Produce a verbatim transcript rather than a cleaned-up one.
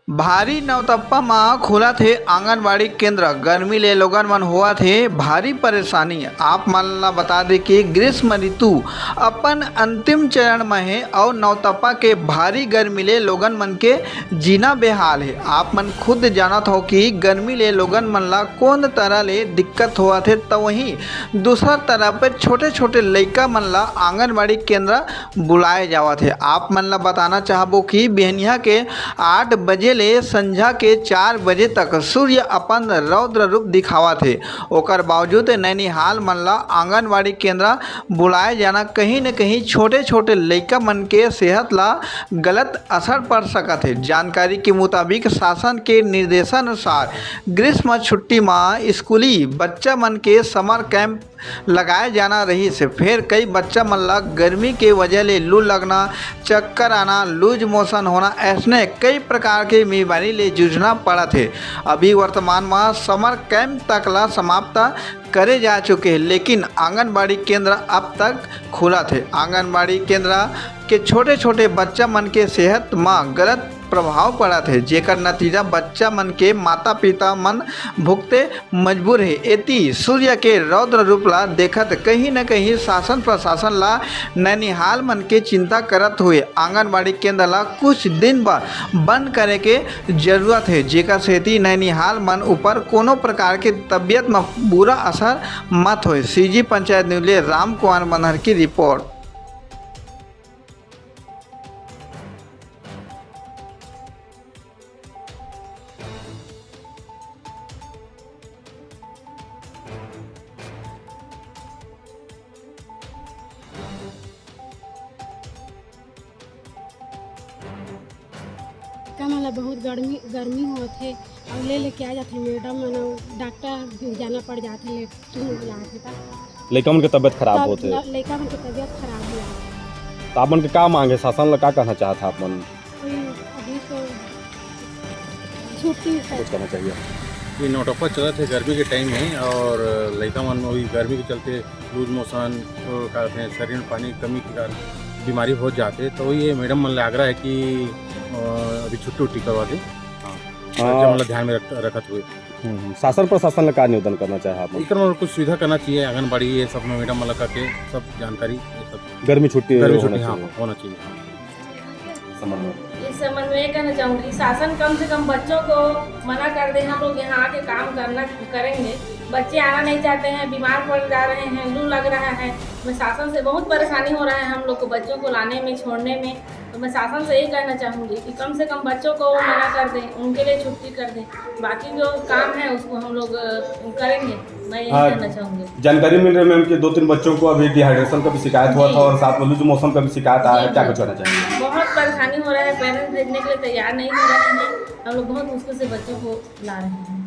भारी नौतप्पा म खुलत हे आंगनबाड़ी केंद्र, गर्मी ले लोगन मन होवत हे भारी परेशानी। आप मन ला बता दे कि ग्रीष्म ऋतु अपन अंतिम चरण म हे अउ नौतप्पा के भारी गर्मी ले लोगन मन के जीना बेहाल हे। आप मन खुद जानत हो कि गर्मी ले लोगन मन ला कोन तरह ले दिक्कत होवत हे, त वहीं दूसरा तरफ छोटे-छोटे लइका मन ला आंगनबाड़ी केंद्र बुलाए जावत हे। आप मन ला बताना चाहबो कि बिहनिया के आठ बजे ले संझा के चार बजे तक सूर्य अपन रौद्र रूप दिखावत हे। ओकर बावजूद नैनिहाल मन ला आंगनबाड़ी केंद्र बुलाए जाना कहीं न कहीं छोटे-छोटे लइका मन के सेहत ला गलत असर पड़ सकत हे। जानकारी के मुताबिक शासन के निर्देशानुसार ग्रीष्म छुट्टी म स्कूली बच्चा मन के समर कैंप लगाए जाना रहिस हे। फेर कई बच्चा मन ला गर्मी के वजह ले लू लगना, चक्कर आना, लूज मोशन होना, ऐसने कई प्रकार के बीमारी ले जूझना पड़त हे। अभी वर्तमान म समर कैंप तक ला समाप्त करे जा चुके हे, लेकिन आंगनबाड़ी केंद्र अब तक खुलत हे। आंगनबाड़ी केंद्र के छोटे-छोटे बच्चा मन के सेहत म गलत प्रभाव पड़त हे, जेकर नतीजा बच्चा मन के माता-पिता मन भुगते मजबूर हे। एती सूर्य के रौद्र रूप ला देखत कहीं न कहीं शासन प्रशासन ला नैनिहाल मन के चिंता करत हुए आंगनबाड़ी केंद्र ला कुछ दिन बर बंद करे के जरूरत हे, जेकर सेती नैनिहाल मन ऊपर कोनो प्रकार के तबियत म बुरा असर मत होए। सीजी पंचायत न्यूज ले राम कुमार मनहर की रिपोर्ट। का, मोला बहुत गर्मी, गर्मी होत हे, अउ ले लेके आ जाथे मैडम मन, अउ डॉक्टर जाना पड़ जाथे, लेट जाथे त लइका मन के तबियत खराब तब होथे। ल-, लइका मन के तबियत खराब हो जाथे। त आप मन के का मांग हे? शासन ला का कहना चाहत हे आप मन? कोई अभी तो छुट्टी कुछ करना चाहिए। ये नौटप्पा चलत हे, गर्मी के टाइम हे अउ लइका मन अभी गर्मी के चलते लूज मोशन, तो का कहते हैं, शरीर में पानी की कमी के कारण बीमारी हो जाते, तो ये मैडम मन ले आग्रह है कि, अ, अभी छुट्टी उट्टी करवा दे। हाँ। हाँ। बच्चा मन ला ध्यान में रख-, रखत हुए। हम्म, हम्म। शासन प्रशासन ले का निवेदन करना चाहे आप? एकर में कुछ सुविधा करना चाहिए, आंगनबाड़ी ये सब में मैडम मन ला करके सब जानकारी, ये सब गर्मी छुट्टी गर्मी होना छुट्टी, हाँ, चाहिए। होना चाहिए, हाँ। समन्वय। इस संबंध में ये कहना चाहूँगी, शासन कम से कम बच्चों को मना कर दे, हम लोग यहाँ आके काम करना, करेंगे। बच्चे आना नहीं चाहते हैं, बीमार पड़ जा रहे हैं, लू लग रहा है। मैं शासन से बहुत परेशानी हो रहा है हम लोग को बच्चों को लाने में, छोड़ने में। तो मैं शासन से यही कहना चाहूँगी कि कम से कम बच्चों को मना कर दें, उनके लिए छुट्टी कर दें। बाकी जो काम है उसको हम लोग, अ, करेंगे। मैं यही हाँ, कहना चाहूँगी। जानकारी मिल रही है मैम कि दो तीन बच्चों को अभी डिहाइड्रेशन का भी शिकायत हुआ जी। था और साथ में लूज मोशन का भी शिकायत आया है, जी, क्या जी। कुछ कहना चाहेंगे? बहुत परेशानी हो रहा है, पेरेंट्स भेजने के लिए तैयार नहीं हो रहे हैं। हम लोग बहुत मुश्किल से बच्चों को ला रहे हैं।